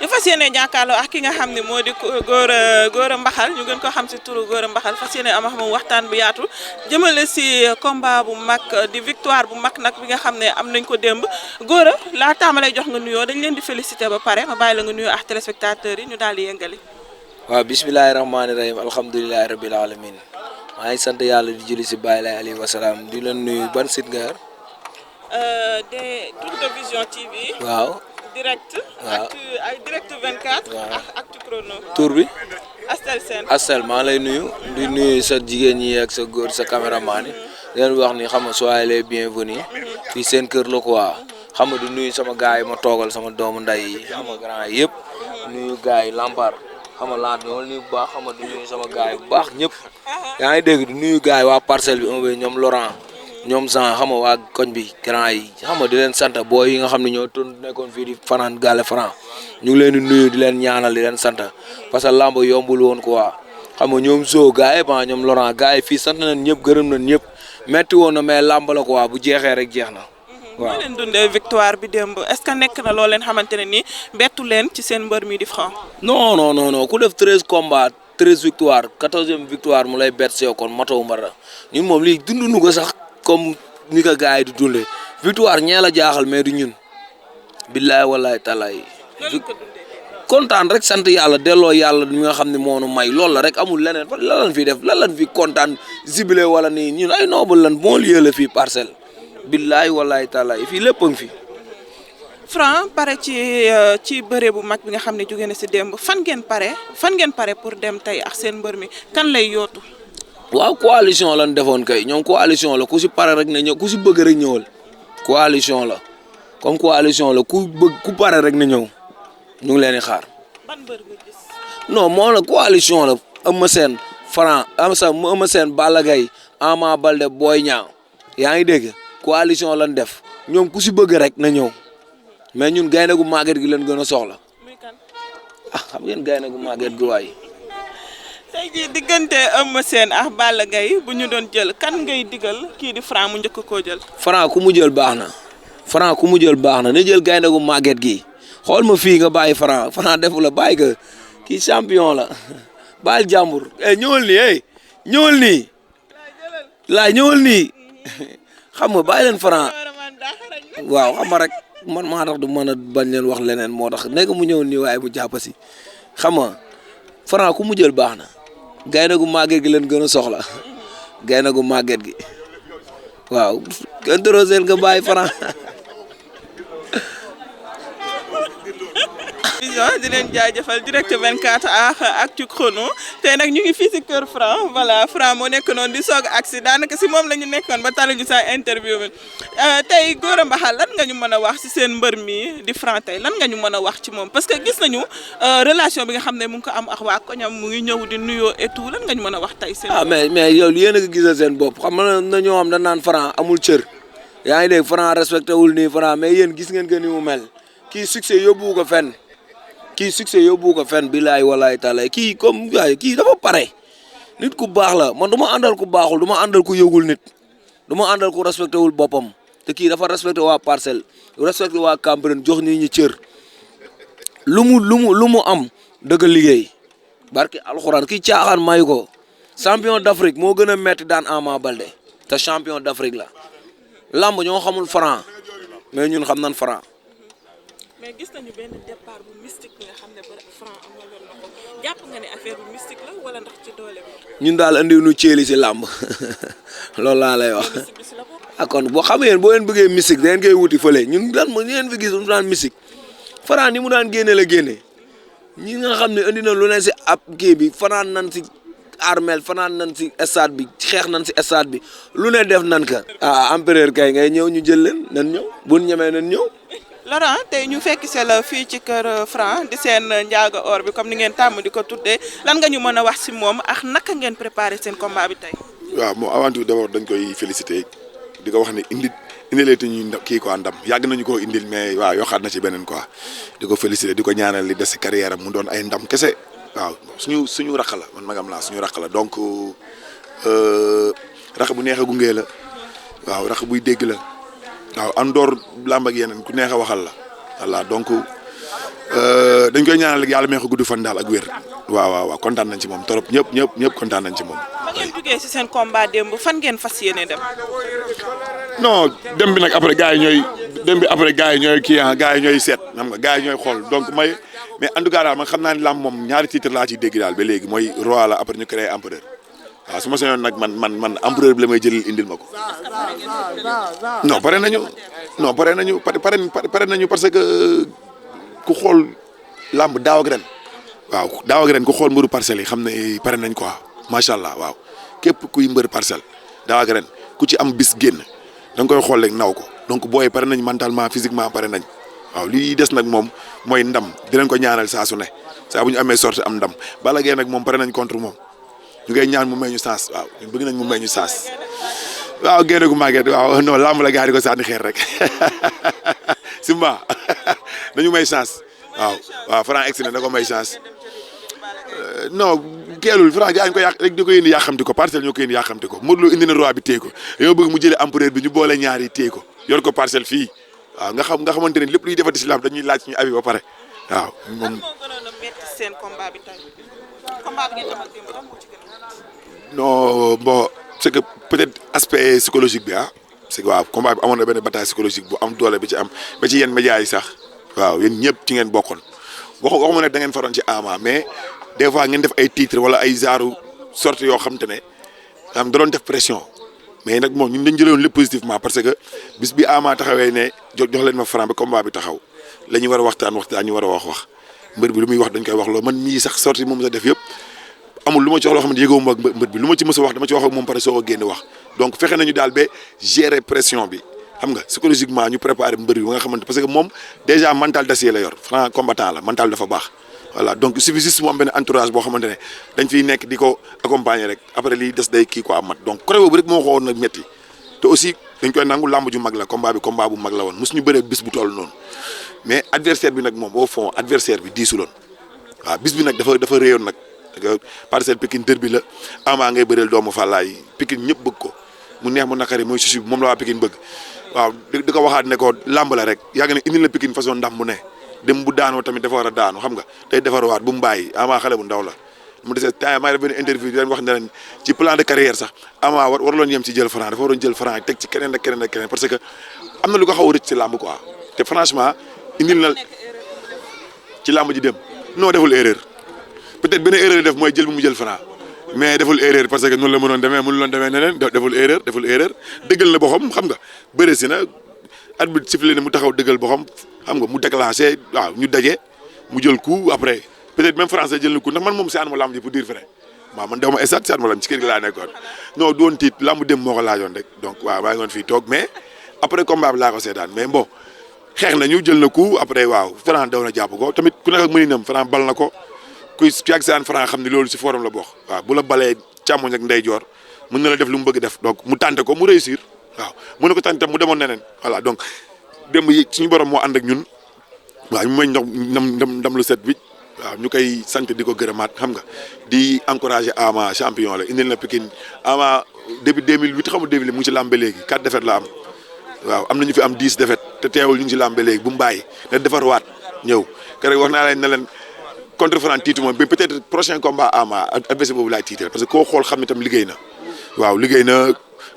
ñu fas yéene jàkkaarloo ak ki nga xam ne moo di Gora Mbaxal ñu gën ko xam si turu Gora Mbaxal fas yéene am ak moom waxtaan bu yaatu jëmale si combat bu mag di victoire bu mag nag bi nga xam ne am nañ ko démb Gora laa taamalay jox nga nuyoo dañ leen di féliciter ba pare ma bàyyi la nga nuyoo ak téléspectateurs yi ñu daal di yëngali. waaw bismillahi rahmaani rahim alhamdulilahi rabil alamin maa ngi sant yàlla di julli si Baye Laye alayhi wa salaam di leen nuyu ban site nga yor. des Tour de Vision TV. waaw. direct. waaw ak direct 24. waaw ak actu chrono. tur bi. Astel Sène. Astel maa lay nuyu di nuyu sa jigéen ñi ak sa góor sa caméraman yi di leen wax ni xam nga soyez les bienvenus fii seen kër la quoi xam nga di nuyu sama gars yi ma toogal sama doomu nday yi xam nga grand yëpp nuyu gars yi Lampar xam nga laat ñoo nuyu bu baax xam nga di nuyu sama gars yi bu baax ñëpp yaa ngi dégg di nuyu gars yi waa parcelle bi un ñoom Laurent ñoom Jean xam nga waa koñ bi grand yi xam nga di leen sant booy yi nga xam ne ñoo ton nekkoon fii di fanaan Gale Franc ñu ngi leen di nuyu di leen ñaanal di leen sant parce que lamb yombul woon quoi xam nga ñoom Zo gars yi ba ñoom Laurent gars yi fii sant nañ ñëpp gërëm nañ ñëpp metti woon na mais lamb la quoi bu jeexee rek jeex na. waaw moo leen dundee victoire bi démb est-ce que nekk na loo leen xamante ne nii bettu leen ci seen mbër mi di Franc. non ku def 13 combats 13 victoire 14e victoire mu lay bett sew kon matoo mbara ñun moom lii dunduñu ko sax comme ni ko gars yi di dundee victoire ñee la jaaxal mais du ñun billaay wallaay talaay kontaan rek sant yàlla delloo yàlla mi nga xam ne moo nu may loolu la rek amul leneen lan lan fi def lan lan fi kontaan zibilé wala nii ñun ay noobal lan bon lieu la fii parcelle billaay wallaay talaay fii lépp a ngi fi. Franc pare ci bëre bu mag bi nga xam ne jóge na si démb fan ngeen pare pour dem tey ak seen mbër mi kan lay yootu. waaw coalition lan defoon kay ñoom coalition la ku si pare rek na ñëw ku si bëgg rek ñëwal coalition la comme coalition la ku pare rek na ñëw ñu ngi leen di xaar. ban mbër nga gis. non moo la coalition la Eumeu Sène Franc Eumeu Sène Balla Gaye Ama Baldé Boy Niang yaa ngi dégg coalition lan def ñoom ku si bëgg rek na ñëw mais ñun gaynde gu màgget gi leen gën a soxla. muy kan. xam ngeen gaynde gu màgget gi waay. tey jii diggante Eumeu Sène ak Balla Gaye bu ñu doon jël kan ngay digal kii di Franc mu njëkk koo jël. Franc ku mu jël baax na Franc ku mu jël baax na jël gaynde gu màgget gi xool ma fii nga bàyyi Franc defu la bàyyi ka kii champion la bàyyil jàmbur ñëwal nii ñëwal nii laay ñëwal nii xam nga bàyyi leen Franc waaw xam nga rek man maa tax du mën a bañ leen wax leneen moo tax nekk mu ñëwal nii waaye mu jàpp si xam nga Franc ku mu jël baax na gaynde gu màgget gi leen gën a soxla gaynde gu màgget gi waaw interroger nga bàyyi Franc. di leen jaajëfal direct 24 ak actu chrono tey nag ñu ngi fii si kër Franc voilà Franc moo nekk noonu di soog agsi daanaka si moom la ñu nekkoon ba taluñu sa interview bi tey Gora Mbaxal lan nga ñu mën a wax si seen mbër mi di Franc tey lan nga ñu mën a wax ci moom parce que gis nañu relation bi nga xam ne mu ngi ko am ak waa koñam mu ngi ñëw di nuyoo et tout lan nga ñu mën a wax tey seen mais yow yéen a ko gisal seen bopp xam nga na ñoo xam dañ naan Franc amul cër yaa ngi dégg Franc respecté wul nii Franc mais yéen gis ngeen que ni mu mel kii succès yóbbu ko fenn bilaay walaay taala kii comme waaye kii dafa pare nit ku baax la man du ma àndal ku baaxul du ma àndal ku yëgul nit du ma àndal ku respecté wul boppam te kii dafa respecté waa parcelle respecté waa Cambérène jox nit ñi cër lu mu am dëgg liggéey barki alxuraan kii caaxaan mayu ko champion d'Afrique moo gën a metti daan Ama Baldé te champion d'Afrique la lamb ñoo xamul Franc mais ñun xam nañ Franc. mais gis nañu benn départ bu mystique nga xam ne Franc amaloon na ko jàpp nga ne affaire bu mystique la wala ndax ci doole bi. ñun daal andiw nu ceeli si làmb loolu laa lay wax kon boo xam yéen boo leen bëggee mystique da ngeen koy wuti fële ñun daan ma ngeen fi gis mu daan mystique Franc ni mu daan génne la génne ñi nga xam ne andi na lu ne si ab kii bi fanaan nan si armel fanaan nan si stade bi xeex nan si stade bi lu ne def nan ka empereur kay ngay ñëw ñu jël leen nan ñëw bu ñemee nan ñëw. Laurent tey ñu fekk see la fii ci kër Franc di seen njaaga or bi comme ni ngeen tàmm di ko tuddee lan nga ñu mën a wax si moom ak naka ngeen préparé seen combat bi tey. waaw moom avant tout d'abord dañ koy féliciter di ko wax ne indileetu ñuy kii quoi ndam yàgg nañu koo indil mais waaw yokkaat na ci beneen quoi di ko féliciter di ko ñaanal li des si carrière am mu doon ay ndam kese waaw suñu raq la man magam laa suñu raq la donc raq bu neex a gunge la waaw raq buy dégg la. waaw andoor làmb ak yeneen ku neex a waxal la voilà donc dañ koy ñaanal rek yàlla may ko gudd fan daal ak wér waaw kontaan nañ ci moom trop ñëpp kontaan nañ ci moom. ba ngeen jugee si seen combat démb fan ngeen fas yéene dem. non dem bi nag après gars yi ñooy kii gars yi ñooy seet xam nga gars yi ñooy xool donc mais en tout cas daal man xam naa ne lamb moom ñaari titre laa ciy dégg daal ba léegi mooy roi la après ñu créé empereur waaw su ma sañoon nag man empereur bi la may jëlal indil ma ko. non pare nañu parce que ku xool lamb daaw ak ren waaw daaw ak ren ku xool mbëru parcelles yi xam ne pare nañ quoi macha allah waaw képp kuy mbër parcelle daaw ak ren ku ci am bis génn da nga koy xool rek naw ko donc booy pare nañ mentalement physiquement pare nañ waaw lii des nag moom mooy ndam dinañ ko ñaanal saa su ne saa bu ñu amee sorte am ndam Balla Gaye nag moom pare nañ contre moom ñu ngay ñaan mu may ñu sens waaw ñun bëgg nañ mu may ñu sens waaw génne gu màgget waaw non lamb la gars yi di ko sànni xeer rek Simba nañu may chance waaw Franc egsi na da ko may chance non keelul Franc gars yi ko yàq rek di ko indi yàqamti ko parcelle ñoo ko indi yàqamti ko Modou Lo indi na roi bi téye ko yow bëgg mu jëlee empereur bi ñu boole ñaar yi téye ko yor ko parcelle fii waaw nga xamante ne lépp luy defati si lamb dañuy laaj suñu avis ba pare waaw. lan moo gënoon a métti seen combat bi tey combat bi ngeen amal démb lan moo ci gën a métti. non bon c'est que peut-être aspect psychologique bi c'est que waaw combat bi amoon na benn bataille psychologique bu am doole bi ci am ba ci yenn médias yi sax waaw yéen ñëpp ci ngeen bokkoon waxuma ne da ngeen faroon ci Ama mais des fois ngeen def ay titres wala ay genre sorte yoo xam te ne am da doon def pression mais nag moom ñun dañ jëloon lépp positivement parce que bis bi Ama taxawee ne jox leen ma Franc ba combat bi taxaw la ñu war a waxtaan ñu war a wax mbër bi lu muy wax dañ koy wax loolu man mii sax sorti moom sa def yëpp amul lu ma ci wax loo xam ne yëgewuma ak mbër bi lu ma ci mës a wax dama ci wax ak moom pare soo ko génn wax donc fexe nañu daal ba gérer pression bi xam nga psychologiquement ñu préparer mbër bi ba nga xamante parce que moom déjà mental d'acier la yor Franc combattant la mental dafa baax voilà donc il suffit juste mu am benn entourage boo xamante ne dañ fiy nekk di ko accompagner rek après lii des day kii quoi mat donc côté boobu rek moo xawoon nag métti te aussi dañ koy nangu làmb ju mag la combat bu mag la woon mosuñu bëree bis bu toll noonu mais adversaire bi nag moom au fond adversaire bi diisuloon waaw bis bi nag dafa réyoon nag Parcelles Pikine derby la Ama ngay bëreel doomu Fallaye Pikine ñëpp bëgg ko mu neex mu nakari mooy susi bi moom la waa Pikine bëgg waaw di ko waxaat ne ko làmb la rek yàgg na indil la Pikine façon ndam mu ne dem bu daanoo tamit dafa war a daanu xam nga day defarwaat bu mu bàyyi Ama xale bu ndaw la mu desee temps maa ngi def benn interview di leen wax ne leen ci plan de carrière sax Ama waraloon yem ci jël Franc dafa waroon jël Franc teg ci keneen ak keneen parce que am na lu ko xaw a rëcc ci làmb quoi te franchement indil na ci làmb ji dem non deful erreur peut-être benn erreur def mooy jël bi mu jël Franc mais deful erreur parce que noonu la mënoon demee mënu loon demee neneen deful erreur dëggal na boppam xam nga bëre si na arbitre sifflé ne mu taxaw dëggal boppam xam nga mu déclenché waaw ñu daje mu jël coup après peut-être même français jël na coup ndax man moom seetlu ma lamb ji pour dire vrai waaw man daw ma estat seetlu ma lamb ci kër gi laa nekkoon non doon tiit lamb dem moo ko laajoon rek donc waaw maa ngi woon fii toog mais après combat bi laa ko seetaan mais bon xeex nañu jël na coup après waaw Franc daw na jàpp ko tamit ku nekk ak mëninam Franc bal na ko kuy yàgg saan Franc xam ne loolu si forum la bokk waaw bu la balee càmmoñ ak ndeyjoor mën na la def lu mu bëgg def donc mu tànte ko mu réussir waaw mën na ko tànte tam mu demoon neneen voilà donc démb yi suñu borom moo ànd ak ñun waaw ñu may ndam lu set bi waaw ñu koy sant di ko gërëmaat xam nga di encourager Ama champion la indil na Pikine Ama depuis 2008 xamul 2008 mu ngi ci làmb ba léegi 4 défaites la am waaw am na ñu fi am 10 défaites te teewul ñu ngi ci làmb ba léegi bu mu bàyyi na defarwaat ñëw keroog wax naa leen ne leen contre Franc tiitu moom mais peut-être prochain combat Ama adversaire boobu laay tiital parce que koo xool xam ne tam liggéey na waaw liggéey na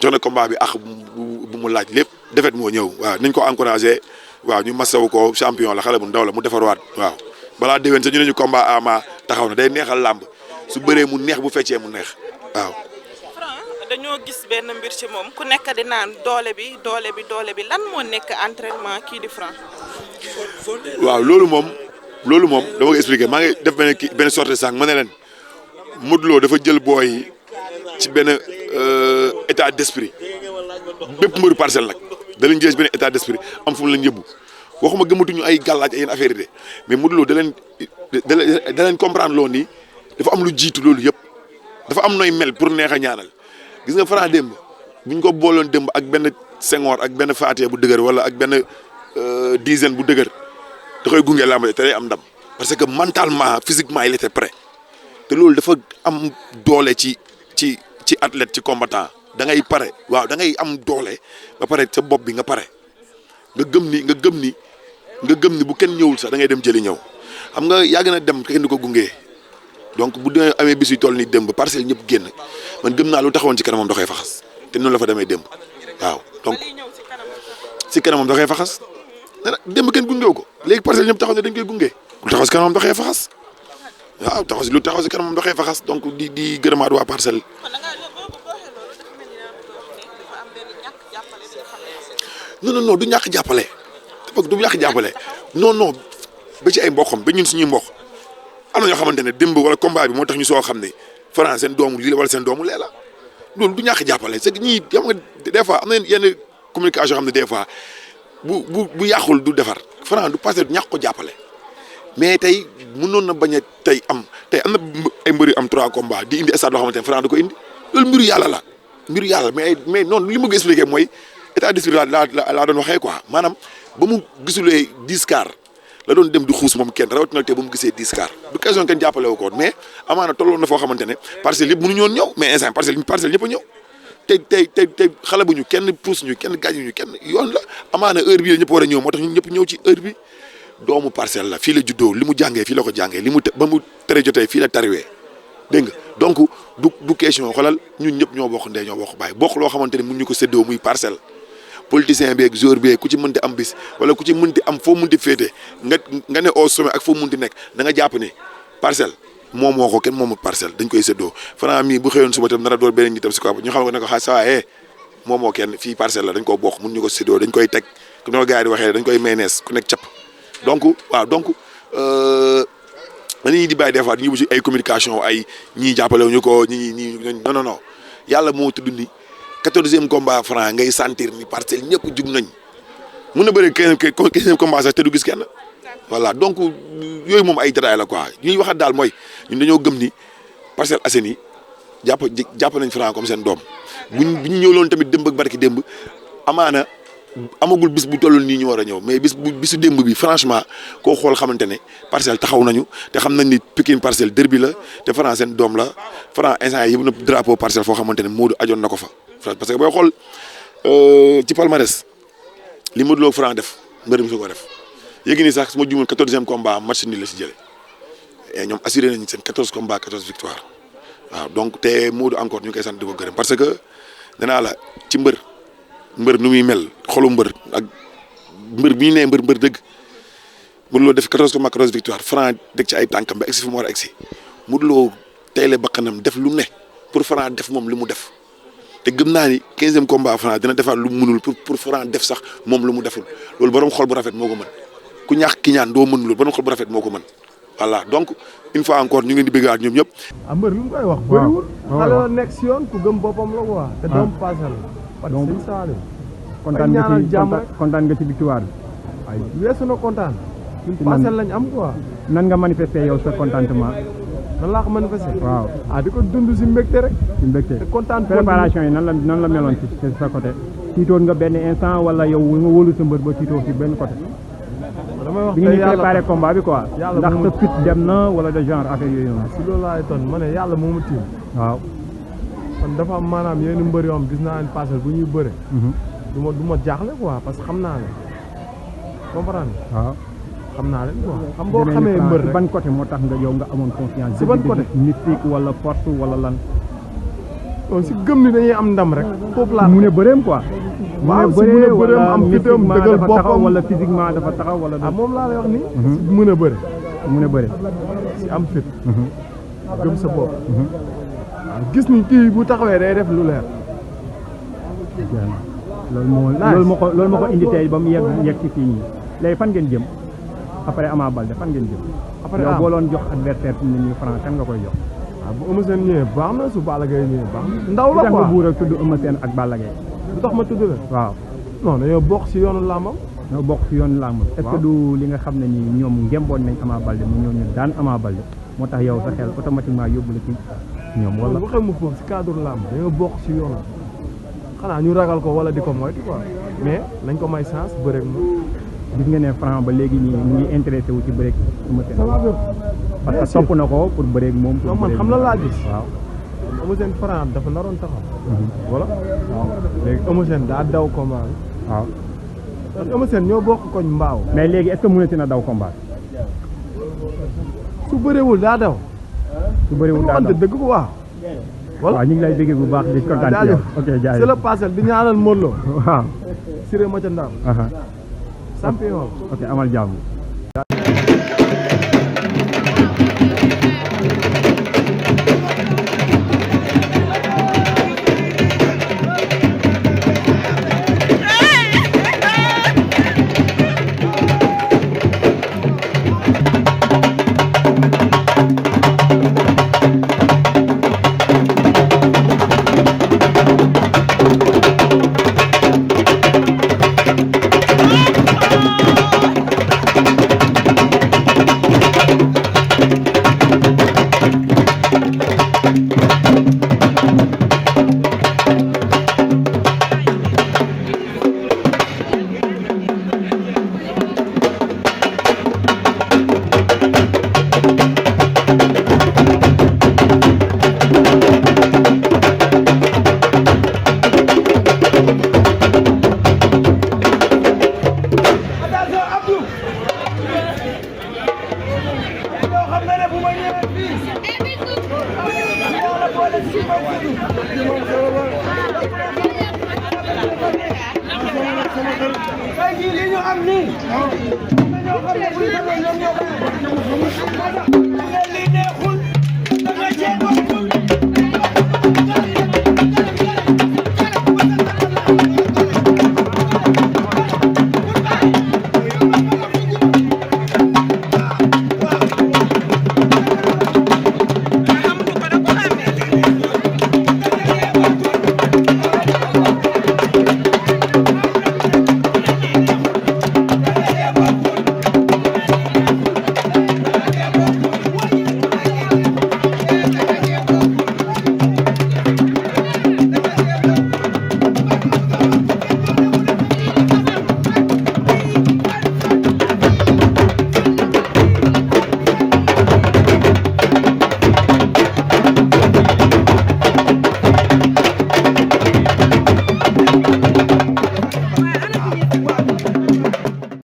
jox na combat bi ak bu mu laaj lépp défaite moo ñëw waaw nañ ko encourager waaw ñu masawu ko champion la xale bu ndaw la mu defarwaat waaw balaa déwén sa ñu ne ñu combat Ama taxaw na day neexal làmb su bëree mu neex bu feccee mu neex waaw. Franc dañoo gis benn mbir ci moom ku nekk di naan doole bi lan moo nekk entraînement kii di Franc. waaw loolu moom dama ko expliqué maa ngi def benn sortie sànq ma ne leen Modou Lo dafa jël booy ci benn état d'esprit bépp mbëru parcelle nag da leen jëlee ci benn état d'esprit am fu mu leen yëbbu waxuma gëmatuñu ay gàllaaj ay yenn affaire yi de mais Modou Lo da leen comprendre loo nii dafa am lu jiitu loolu yëpp dafa am nooy mel pour neex a ñaanal gis nga Franc démb buñ ko booloon démb ak benn Senghor ak benn Fatia bu dëgër wala ak benn dizaine bu dëgër da koy gunge làmb te day am ndam parce que mentalement physiquement il était prêt te loolu dafa am doole ci athlète ci combattant da ngay pare waaw da ngay am doole ba pare sa bopp bi nga pare nga gëm ni nga gëm ni bu kenn ñëwul sax da ngay dem jëli ñëw xam nga yàgg na dem kenn di ko gungee donc bu dee amee bis yu toll nii démb parcelle ñëpp génn man gëm naa lu taxawoon ci kanamam da koy faxas te noonu la fa demee démb waaw donc si kanamam da koy faxas nee na démb kenn gungeew ko léegi parcelle ñëpp taxaw ne dañ koy gunge lu taxaw si kanamam da koy faxas waaw lu taxaw si kanamam da koy faxas donc di gërëmaat waa parcelle. non du ñàkk jàppale du ñàkk jàppale non ba ci ay mboqam ba ñun suñuy mboq am na ñoo xamante ne démb wala combat bi moo tax ñu soo xam ne Franc seen doomu lii la wala seen doomu lee la loolu du ñàkk jàppale c'est que ñii xam nga des fois am na yenn communication xam ne des fois bu yàqul du defar Franc du passé du ñàkk ko jàppale mais tey mënoon na bañ a tey am na ay mbër yu am 3 combats di indi stade boo xamante ne Franc du ko indi loolu mbiru yàlla la mais noonu li ma ko expliqué mooy état d'esprit laa doon waxee quoi maanaam ba mu gisulee 10 car la doon dem di xuus moom kenn rawatina te ba mu gisee 10 car du question kenn jàppale wu ko mais amaana tolloon na foo xamante ne parcelle yëpp mënuñu woon ñëw mais instant parcelle ñëpp a ñëw te xale bu ñu kenn pousse ñu kenn gaañu ñu kenn yoon la amaana heure bii la ñëpp war a ñëw moo tax ñun ñëpp ñëw ci heure bi doomu parcelle la fii la juddoo li mu jàngee fii la ko jàngee ba mu tere jotee fii la tariwee dégg nga donc du question xoolal ñun ñëpp ñoo bokk ndey ñoo bokk baay bokk loo xamante ne mun ñu ko séddoo muy parcelle politicien beeg joueur beeg ku ci mënti am bis wala ku ci mënti am foo mënti féete nga ne au sommet ak foo mënti nekk da nga jàpp ne parcelle moom moo ko kenn moomu parcelle dañ koy séddoo Franc mii bu xëyoon suba tam nar a door beneen ñi tam si kaw ñu xam ne ko xaa saa moom moo kenn fii parcelle la dañ koo bokk mun ñu ko séddoo dañ koy teg comme ni ko gars yi di waxee dañ koy mayonnaise ku nekk cap donc waaw donc dañuy di bàyyi des fois dañuy bu ci ay communication ay ñii jàppale wu ñu ko ñii non yàlla moo tudd ni 14e combat Franc ngay sentir ni parcelle ñëpp jug nañ mun na bëri 15e combat sax te du gis kenn voilà donc yooyu moom ay détails la quoi li ñuy waxaat daal mooy ñun dañoo gëm ni Parcelles Assainies jàpp nañ Franc comme seen doom bu ñu ñëwloon tamit démb ak barki démb amaana amagul bis bu toll nii ñu war a ñëw mais bisu démb bi franchement koo xool xamante ne parcelle taxaw nañu te xam nañ ni Pikine Parcelles derby la te Franc seen doom la Franc instant yii yëpp na drapeau parcelle foo xamante ne Modou ajoon na ko fa. parce que booy xool ci palmarès li Modou Lo Franc def mbër mi su ko def yéegi nii sax su ma juumee 14e combat match nul la si jëlee et ñoom assuré nañu seen 14 combats 14 victoires waaw donc te Modou encore ñu koy sant di ko gërëm parce que nee naa la ci mbër nu muy mel xolu mbër ak mbër bi ñu nee mbër dëgg Modou Lo def 14 combats 14 victoires Franc dëgg ci ay tànkam ba egsi fu mu war a egsi Modou Lo tey la bakkanam def lu ne pour Franc def moom li mu def. te gëm naa ni 15e combat Franc dina defaat lu mu mënul pour Franc def sax moom lu mu deful loolu borom xol bu rafet moo ko mën ku ñaax ki ñaan doo mën loolu borom xol bu rafet moo ko mën voilà donc une fois encore ñu ngi leen di bëggaat ñoom ñëpp. mbër lu mu koy wax. bëriwul xale la nekk si yoon ku gëm boppam la quoi. te doom Parcelles la. donc kontaan nga ci victoire bi. ay weesu na kontaan. ñun Parcelles lañ am quoi. nan nga manifester yow sa contentement. nan laa ko manifester. waaw di ko dund si mbégte rek. si mbégte te kontaan préparation yi nan la meloon ci sa côté. tiitoon nga benn instant wala yow nga wóolu sa mbër ba tiitoo si benn côté. damay wax bi nga ñu préparé combat bi quoi. ndax sa fit dem na wala de genre affaire yooyu noonu. si loolu laay ton ma ne yàlla moo ma tiim. waaw. kon dafa am maanaam yenn mbër yoo xam gis naa ne Parcelles bu ñuy bëre. du ma jaaxle quoi parce que xam naa ne comprendre waaw. xam naa leen quoi xam boo xamee mbër rek ban côté moo tax nga yow nga amoon confiance. si ban côté mystique wala force wala lan. donc si gëm ni dañuy am ndam rek. foofu laa mu ne bëreem quoi. waaw si mën a bëreem am fitam dëggal boppam wala physiquement dafa taxaw wala. moom laa lay wax ni. si mën a bëre. mën a bëre. si am fit. gëm sa bopp. waaw gis ni kii bu taxawee day def lu leer. loolu moo ko indi tey ba mu yegg ci fii nii léegi fan ngeen jëm. après Ama Baldé fan ngeen jëm. après yow boo doon jox adversaire fi mu ne nii Franc kan nga koy jox. waaw bu Eumeu Sène ñëwee baax na su Balla Gaye ñëwee baax na. ndaw la quoi tax nga buur a tudd Eumeu Sène ak Balla Gaye. lu tax ma tudd la. waaw. non dañoo bokk si yoonu làmbam. ñoo bokk si yoonu làmbam. est-ce que du li nga xam ne nii ñoom ngemboon nañ Ama Baldé mu ñëw ñu daan Ama Baldé moo tax yow sa xel automatiquement yóbbu la ci ñoom. wala waxee mu foofu si cadre làmb dañoo bokk si yoonu xanaa ñu ragal ko wala di ko moytu quoi mais nañ ko may chance bëreeg moom. gis nga ne Franc ba léegi nii mu ngi intéressé wu ci bëreeg Eumeu Sène parce que topp na ko pour bëreeg moom. non man xam la laa gis. waaw Eumeu Sène Franc dafa naroon taxaw. voilà. waaw léegi Eumeu Sène daa daw combat bi. waaw. Eumeu Sène ñoo bokk koñ mbaaw. mais léegi est-ce que mënati na daw combat. su bëreewul daa daw. su bëreewul daa daw dëgg ko waaw. waaw ñu ngi lay bëgg bu baax di kontaan ci yow. ok jaajëf c'est le parcelle di ñaanal Modou Lo. waaw. Siré ma ca Ndar. champion. ok amal jàmm. Tey jii li ñu am nii dañoo xam ne bu ñu